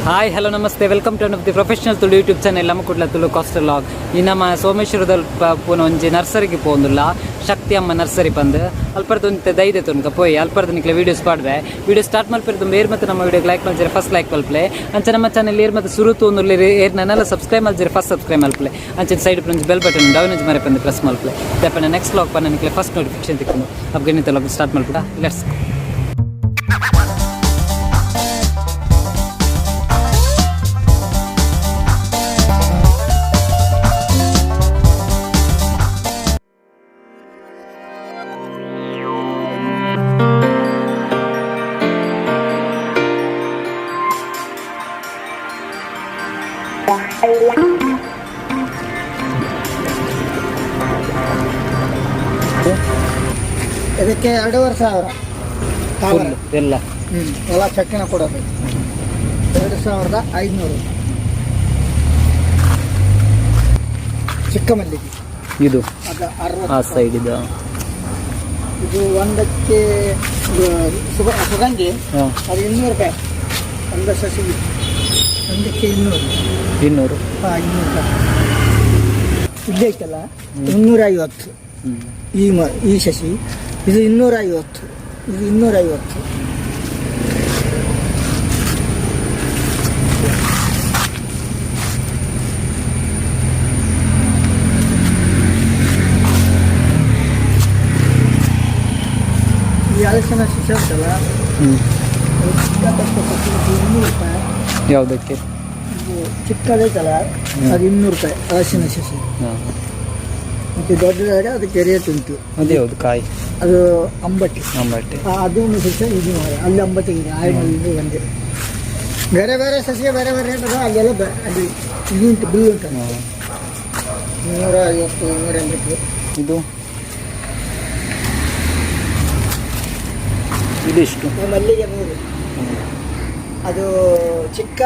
Hi hello namaste, welcome to of the professional Tulu YouTube channel ನಮ್ಮ Kudla Tulu coastal log. ಈ ನಮ್ಮ ಸೋಮೇಶ್ವರದಲ್ಲಿ ಪೂನ ಒಂಜಿ ನರ್ಸರಿಗೆ ಪೋಂದುಲ್ಲ, ಶಕ್ತಿ ಅಮ್ಮ ನರ್ಸರಿ ಪಂದ್. ಅಲ್ಪರ್ದು ಒಂತೆ ದೈದೆ ತುನ್ಕ ಪೋಯಿ ಅಲ್ಪರ್ದು ನಿಕ್ಲೆ ವೀಡಿಯೋಸ್ ಪಾಡ್ವೆ. ವೀಡಿಯೋ ಸ್ಟಾರ್ಟ್ ಮಲ್ಪೆರ್ದು ಏರ್ ಮತ್ತೆ ನಮ್ಮ ವೀಡಿಯೋ ಲೈಕ್ ಮಲ್ಜರೆ ಫಸ್ಟ್ ಲೈಕ್ ಮಲ್ಪ್ಲೆ. ಅಂಚ ನಮ್ಮ ಚಾನಲ್ ಏರ್ ಮತ್ತೆ ಸುರು ತೂಂದುಲ್ಲೆರ್ ಏರ್ ನನ್ನೆಲ್ಲ ಸಬ್ಸ್ಕ್ರೈಬ್ ಮಲ್ಜರೆ ಫಸ್ಟ್ ಸಬ್ಸ್ಕ್ರೈಬ್ ಮಲ್ಪ್ಲೆ. ಅಂಚೆ ಸೈಡ್ ಒಂಜಿ ಬೆಲ್ ಬಟನ್ ಡೌನ್ ಮರೆ ಪಂದ್ ಪ್ರೆಸ್ ಮಲ್ಪ್ಲೆ. ದಪ್ಪನ ನೆಕ್ಸ್ಟ್ ಲಾಗ್ ಪನ್ನ ನಿಕ್ಲೆ ಫಸ್ಟ್ ನೋಟಿಫಿಕೇಶನ್ ತಿಕ್ಕೊಂಡು. ಅಪ್ಗೆ ಲಾಗ್ ಸ್ಟಾರ್ಟ್ ಮಲ್ಪುಡ, let's. ಇದಕ್ಕೆ 2500 ತಾವರೆ. ಎಲ್ಲ? ಹ್ಞೂ, ಎಲ್ಲ ಚಕ್ಕಿನ ಕೊಡೋದು 2500. ಚಿಕ್ಕ ಮಲ್ಲಿಗೆ. ಇದು? ಅದು ಆ 60. ಸೈಡ್ ಇದು. ಇದು ಒಂದಕ್ಕೆ ಇದು ಸುಗಂಧಿ. ಅದು 200 ರೂಪಾಯಿ ಒಂದು ಸಸಿ. ಒಂದಕ್ಕೆ 200. 200? ಹಾಂ, 200 ರೂಪಾಯಿ. ಇಲ್ಲೇ ಐತಲ್ಲ, 350. ಈ ಸಸಿ ಇದು 250, ಇದು 250. ಈ ಹಲಸಿನ ಸಸಿ ಉಂಟಲ್ಲ, ಅದು ಚಿಕ್ಕದಕ್ಕೆ ಸಸಿ, ಇದು 200 ರೂಪಾಯಿ. ಯಾವುದಕ್ಕೆ? ಇದು ಚಿಕ್ಕದೈತಲ್ಲ, ಅದು 200 ರೂಪಾಯಿ ಹಲಸಿನ ಸಸಿ. ಮತ್ತು ದೊಡ್ಡದಾದರೆ ಅದಕ್ಕೆ ರೇಟ್ ಉಂಟು. ಅದು ಯಾವುದು ಕಾಯಿ? ಅದು ಅಂಬಟಿ. ಅಂಬಟ್ಟೆ. ಅದು ಒಂದು ಸಸ್ಯ, ಇದು ಮರ. ಅಲ್ಲಿ ಅಂಬಟಿ ಇದೆ, ಆಯ್ನಲ್ಲಿ ಒಂದೇ. ಬೇರೆ ಬೇರೆ ಸಸ್ಯ ಬೇರೆ ಬೇರೆ ರೇಟ್ ಅದ ಅಲ್ಲೆಲ್ಲ. ಅಲ್ಲಿ ಇದು ಉಂಟು, ಬಿಲ್ ಉಂಟು. 150, 180. ಇದು ಇದೆಷ್ಟು? ಈ ಮಲ್ಲಿಗೆ 100. ಅದು ಚಿಕ್ಕ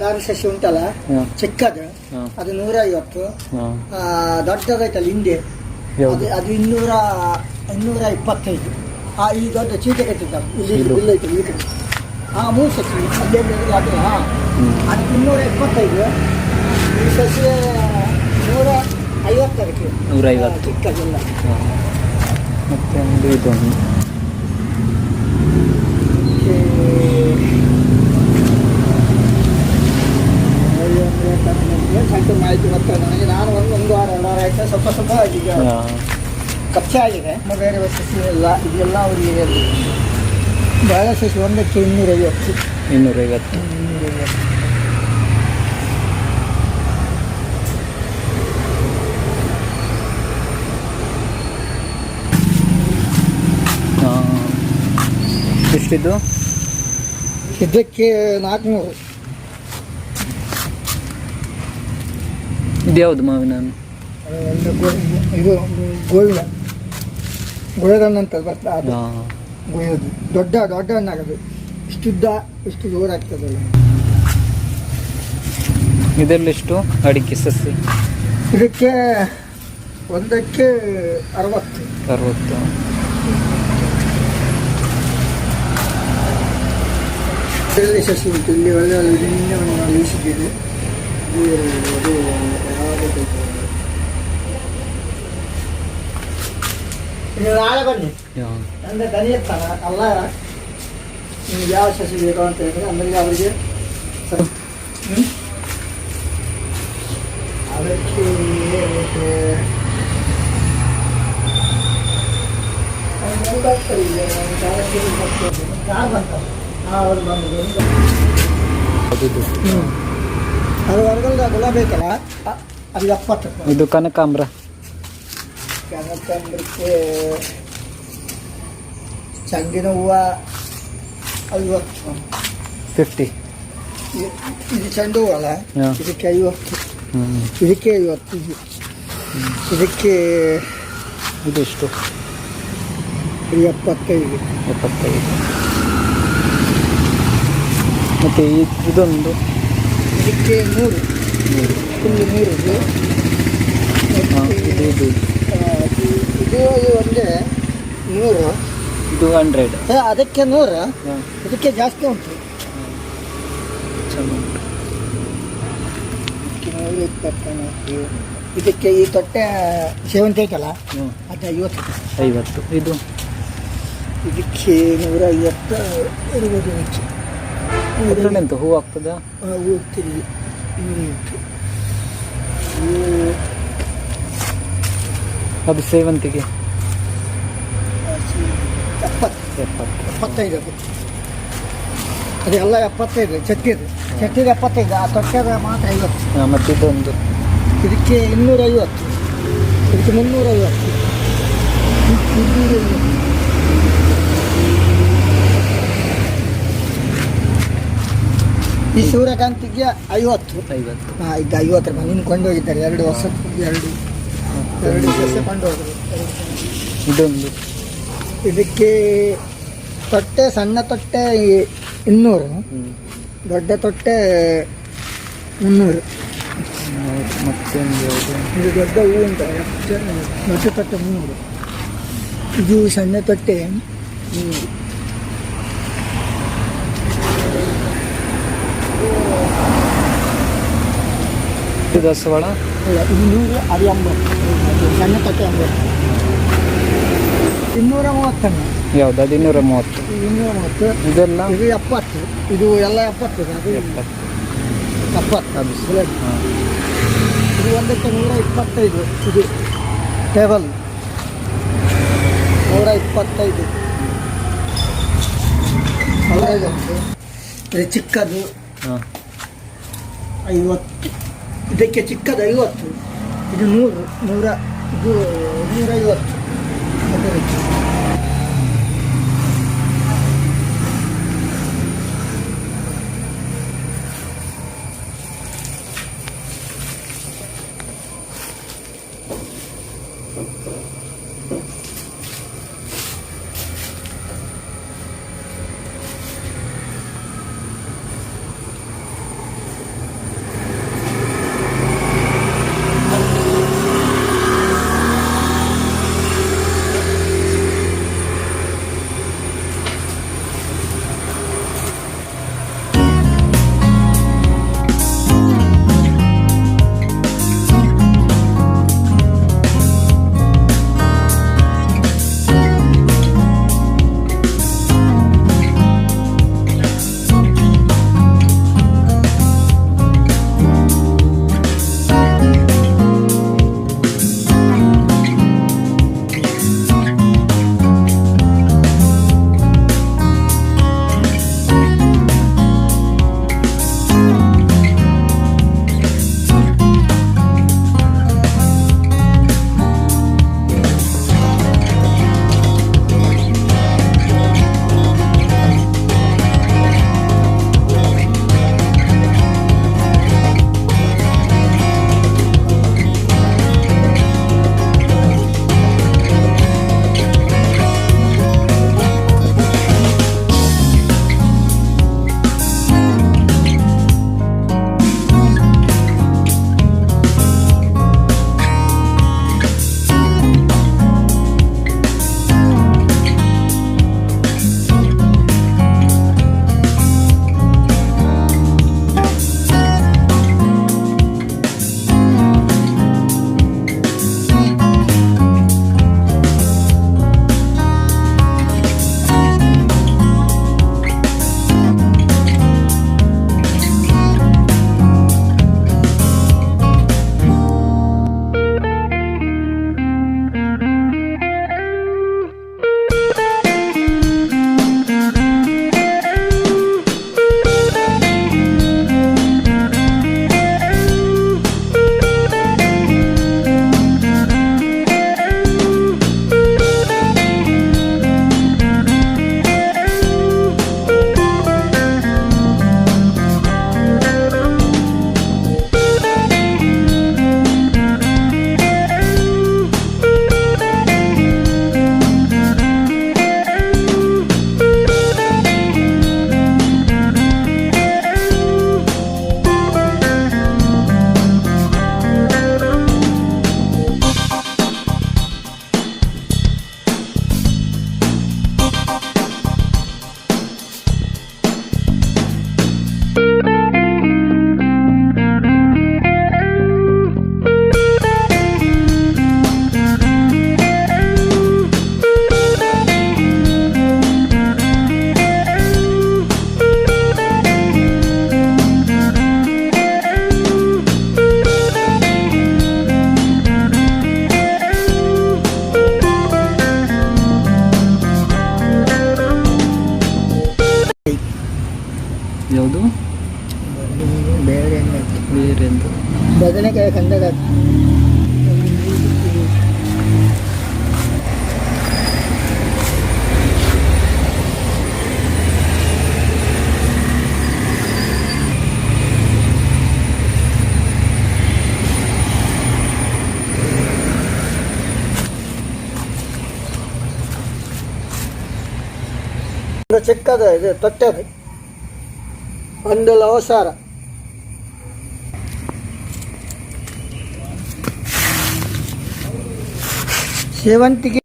ದಾರ ಸಸಿ ಉಂಟಲ್ಲ, ಚಿಕ್ಕದು, ಅದು 150. ದೊಡ್ಡದೈತಲ್ಲ ಹಿಂದೆ, ಯಾವುದು? ಅದು ಅದು 225. ಈ ದೊಡ್ಡ ಚೀಟೆ ಕಟ್ಟಿದ್ದ ಇಲ್ಲಿ. ಇದು? ಬಿಲ್ ಐತೆ ಈ ಕಡೆ. ಮೂರು ಸಸಿ ಅಲ್ಲಿ ಅಲ್ಲಿ ಅದು. ಅದಕ್ಕೆ 225. ಈ ಸಸಿ 150 ಅದಕ್ಕೆ. 150. ಚಿಕ್ಕದೆಲ್ಲ. ಮತ್ತೆ ಒಂದು ಇದೊಂದು. ಅದಕ್ಕೆ ಅಂದ್ರೆ ನನಗೆ ಸ್ವಲ್ಪ ಮಾಹಿತಿ ಗೊತ್ತಿಲ್ಲ ನನಗೆ. ನಾನು ಒಂದು ಒಂದು ವಾರ 2 ವಾರ ಆಯ್ತು, ಸ್ವಲ್ಪ ಸ್ವಲ್ಪ ಈಗ ಕಚ್ಚಾ ಆಗಿದೆ. ಬೇರೆ ಬೇರೆ ಸಸಿ ಎಲ್ಲ ಇದೆಲ್ಲ ಅವರಿಗೆ ಬಾಳೆ ಸಸಿ ಒಂದಕ್ಕೆ 250. 250. 250. ಎಷ್ಟಿದು? ಇದಕ್ಕೆ 400. ಇದು ಯಾವುದು ಮಾವಿನ ಹಣ್ಣು? ಅದು ಒಂದು ಇದು ಗೋವಿನ ಗೋಯದಣ್ಣು ಅಂತ ಬರ್ತದೆ ಅದು. ಗೋಯದು ದೊಡ್ಡ ದೊಡ್ಡ ಹಣ್ಣಾಗದು. ಇಷ್ಟುದ್ದ, ಇಷ್ಟು ಜೋರು ಆಗ್ತದಲ್ಲ. ಇದೆಲ್ಲ ಎಷ್ಟು ಅಡಿಕೆ ಸಸಿ? ಇದಕ್ಕೆ ಒಂದಕ್ಕೆ 60. 60. ಒಳ್ಳೆ ಸಸಿ ಉಂಟು ಇಲ್ಲಿ, ಒಳ್ಳೆ ಒಳ್ಳೆ. ಇದು ನಿನ್ನೆ ಒಂದು ನಾನು ಇಳಿಸಿದ್ದೇನೆ. ಇದು ಅದು ಯಾವುದು ಬೇಕು? ನೀವು ನಾಳೆ ಬನ್ನಿ. ಅಂದರೆ ದನಿ ಇರ್ತಾನ ಅಲ್ಲ, ನಿಮ್ಗೆ ಯಾವ ಸಸಿ ಬೇಕು ಅಂತ ಹೇಳಿದ್ರೆ ಆಮೇಲೆ ಅವರಿಗೆ ಹ್ಮ್? ಅದಕ್ಕೆ ಒಂದು ಮೂರು ಆಗ್ತದೆ ಈಗ. ಒಂದು 4 ಕೆಜಿ ಬರ್ತದೆ. ಯಾರು ಬಂತಾರೆ? ಅವರು ಬಂದು ಅದು ಹ್ಞೂ, ಅದು ಹೊರಗಲ್ದ ಗುಲಾಬಿ ಐತಲ್ಲ, ಅದು 70 ರೂಪಾಯಿ. ಇದು ಕನಕಾಂಬ್ರ? ಕನಕಾಂಬ್ರಕ್ಕೆ ಚಂಡಿನ ಹೂವು 50. 50. ಇದು ಚೆಂಡು ಹೂವು ಅಲ್ಲ? ಇದಕ್ಕೆ 50. ಇದಕ್ಕೆ 50. ಇದು ಇದಕ್ಕೆ ಇದೆಷ್ಟು? ಇದು 75. 75. ಮತ್ತು ಇದೊಂದು? ಇದಕ್ಕೆ 100. ಫುಲ್ 100 ಇದು. ಮತ್ತೆ ಇದು ಇದು ಇದು ಇದು ಇದು ಒಂದೇ 100. ಇದು 100? ಅದಕ್ಕೆ 100, ಇದಕ್ಕೆ ಜಾಸ್ತಿ ಉಂಟು. ಚೆಂದ ಉಂಟು. ಇದಕ್ಕೆ 120. ಇದಕ್ಕೆ ಈ ತೊಟ್ಟೆ ಸೇವಂತಿ ಐತಲ್ಲ, ಅದು 50 ರೂಪಾಯಿ. 50. ಇದು? ಇದಕ್ಕೆ 150 ಇರ್ಬೋದು ಇದಕ್ಕೆ. ಅದ್ರಲ್ಲಿ ಎಂತ ಹೂ ಆಗ್ತದಾ? ಹೋಗ್ತೀರಿ 150. ಇವು ಅದು ಸೇವಂತಿಗೆ? 70. 70. 75 ಅದು. ಅದೆಲ್ಲ 75. ಚಟ್ಟಿದು ಚಟ್ಟಿದು 75, ಆ ತೊಟ್ಟೆದ ಮಾತ್ರ 50. ಮತ್ತೆ ಇದೊಂದು? ಇದಕ್ಕೆ 250, ಇದಕ್ಕೆ 350, 250. ಈ ಸೂರ್ಯಕಾಂತಿಗೆ 50. 50. ಹಾಂ, ಇದು 50 ರೂಪಾಯಿ. ನಿನ್ನ ಕೊಂಡೋಗಿದ್ದಾರೆ 2 ವರ್ಷ, ಎರಡು ಎರಡು ಸಸ್ಯ ಕೊಂಡೋದ್ರು ಎರಡು. ಇದೊಂದು? ಇದಕ್ಕೆ ತೊಟ್ಟೆ, ಸಣ್ಣ ತೊಟ್ಟೆ 200, ದೊಡ್ಡ ತೊಟ್ಟೆ 300. ಮತ್ತೊಂದು ಯಾವುದು? ಇದು ದೊಡ್ಡ ಹೂವು ಉಂಟು, ದೊಡ್ಡ ತೊಟ್ಟೆ 300, ಇದು ಸಣ್ಣ ತೊಟ್ಟೆ 100. ಇದು ದಾಸವಾಳ? ಅಲ್ಲ, ಇದು 100, ಅದು 80. ಅದು ಸಣ್ಣ ತೊಟ್ಟೆ 80. 230ನ್ನು. ಯಾವ್ದು ಅದು? 230? ಇದು 230. ಇದೆಲ್ಲ? ಇದು 70. ಇದು ಎಲ್ಲ 70 ಇದೆ. ಅದು 70. 70. ಅದು ಗುಲಾಬಿ. ಹಾಂ. ಇದು ಒಂದಕ್ಕೆ 125. ಇದು ಟೇಬಲ್ 125. ಇದು ಚಿಕ್ಕದು 50. ಇದಕ್ಕೆ ಚಿಕ್ಕದು 50, ಇದು 100, ನೂರ ಇದು 150 ಅದೇ ರೀತಿ. ಯಾವುದು? ಬೇರೆ. ಬೇರೆ ಎಂತ? ಬದನೆಕಾಯಿ ಕಂದಕ. ಚಿಕ್ಕದ ಇದು ತೊಟ್ಟೆದು ಒಂದು ಲವಸಾರ. ಸೇವಂತಿಗೆ.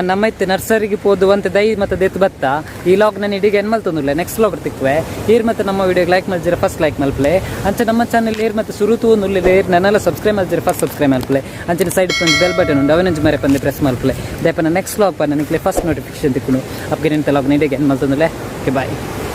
ನಮ್ಮ ಇತ್ತೆ ನರ್ಸರಿಗೆ ಪೋದು ಒಂತೆ ದೈ ಮತ್ತೆ ದೆತ್ತು ಬತ್ತ. ಈ ಲಾಗ್ ನಾನು ಇಡೀ ಏನ್ ಮಲ್ತೊಂದುಲ್ಲ, ನೆಕ್ಸ್ಟ್ ಲಾಗ್ ತಿಕ್ಕುವೆ. ಏರ್ ಮತ್ತೆ ನಮ್ಮ ವಿಡಿಯೋ ಲೈಕ್ ಮಲ್ಜಿರ ಫಸ್ಟ್ ಲೈಕ್ ಮಲ್ಪ್ಲೆ. ಅಂಚೆ ನಮ್ಮ ಚಾನಲ್ ಏರ್ ಮತ್ತೆ ಸುರು ತೂವೊಂದುಲ್ಲೆರ್ ಏರ್ ನೆನಲ ಸಬ್ಸ್ಕ್ರೈಬ್ ಮಲ್ಜಿರ ಫಸ್ಟ್ ಸಬ್ಸ್ಕ್ರೈಬ್ ಮಲ್ಪ್ಲೆ. ಅಂಚನೆ ಸೈಡ್ ಒಂಜಿ ಬೆಲ್ ಬಟನ್ ಉಂಡು, ಅವೆನೊಂಜಿ ಮರೆ ಪಂದೆ ಪ್ರೆಸ್ ಮಲ್ಪ್ಲೆ. ದಾಯೆ ಪಂಡ ನೆಕ್ಸ್ಟ್ ಲಾಗ್ ಪಂಡ ನಿಕ್ಲೆ ಫಸ್ಟ್ ನೋಟಿಫಿಕೇಶನ್ ತಿಕ್ಕುಂಡು. ಅಪ್ಗೆ ನಿಂತ ಲಾಗ್ ಇಡೆಗ್ ಎಂಡ್ ಮಲ್ತೊಂದುಲ್ಲೆ. Okay, bye.